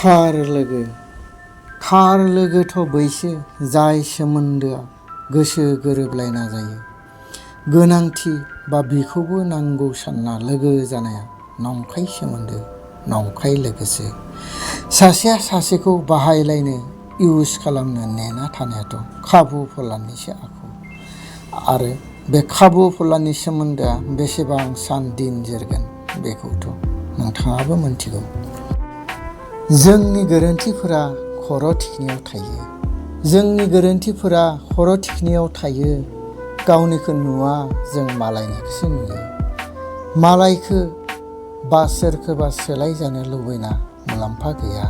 थार लोगो थार लोगोथ' बैसो जाय सोमोन्दोआ गोसो गोरोबलायना जायो। गोनांथि बा बिखौबो नांगौ सानना लोगो जानाया नंखाय सोमोन्दो नंखाय लोगोसो। सासेया सासेखौ बाहायलायनो इउज खालामनो नेना थानायाथ' खाबु फलानिसो आखु। आरो बे खाबु फलानि सोमोन्दोआ बेसेबां सान दिन जोरगोन बेखौथ' नोंथाङाबो मिथिगौ। जोंनि गोरोन्थिफोरा खर' थिखिनियाव थायो। जोंनि गोरोन्थिफोरा खर' थिखिनियाव थायो। गावनिखौ नुवा, जों मालायनिखौसो नुयो। मालायखौ बा सोरखौबा सोलायजानो लुबैना मुलाम्फा गैया।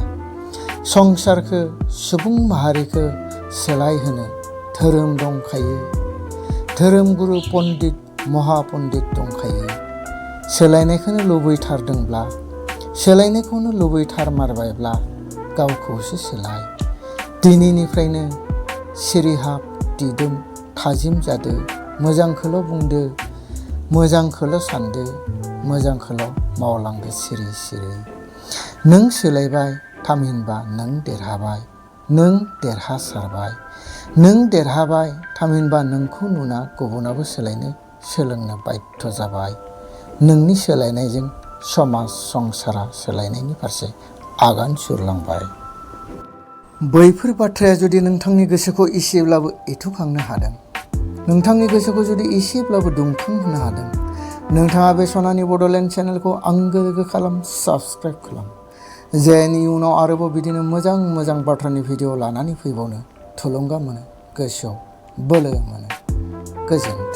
संसारखौ सुबुं माहारिखौ सोलायहोनो धोरोम दंखायो। धोरोमगुरु पण्डित महापण्डित दंखायो। सोलायनायखौनो लुबैथारदोंब्ला, सोलायनायखौनो लुबैथारमारबायब्ला गावखौसो सोलाय। दिनैनिफ्रायनो सिरिहाब, दिदोम, थाजिम जादो। मोजांखौल' बुंदो, मोजांखौल' सानदो, मोजांखौल' मावलांदो सिरि सिरि। नों सोलायबाय थामहिनबा नों देरहाबाय, नों देरहासारबाय। नों देरहाबाय थामहिनबा नोंखौ नुना गुबुनाबो सोलायनो सोलोंनो बाध्य जाबाय। नोंनि सोलायनायजों समाज संसारा सोलायनायनि फारसे आगान सुरलांबाय। बैफोर बाथ्राया जुदि नोंथांनि गोसोखौ एसेब्लाबो एथुखांनो हादों, नोंथांनि गोसोखौ जुदि एसेब्लाबो दुंखांहोनो हादों, नोंथाङा बे सनानि बड'लेण्ड चेनेलखौ आंगो लोगो खालाम, साबस्क्राइब खालाम। जेन इयुनाव आरोबाव बिदिनो मोजां मोजां बाथ्रानि भिडिअ लानानै फैबावनो थुलुंगा मोनो, गोसोआव बोलो मोनो। गोजोन्थों।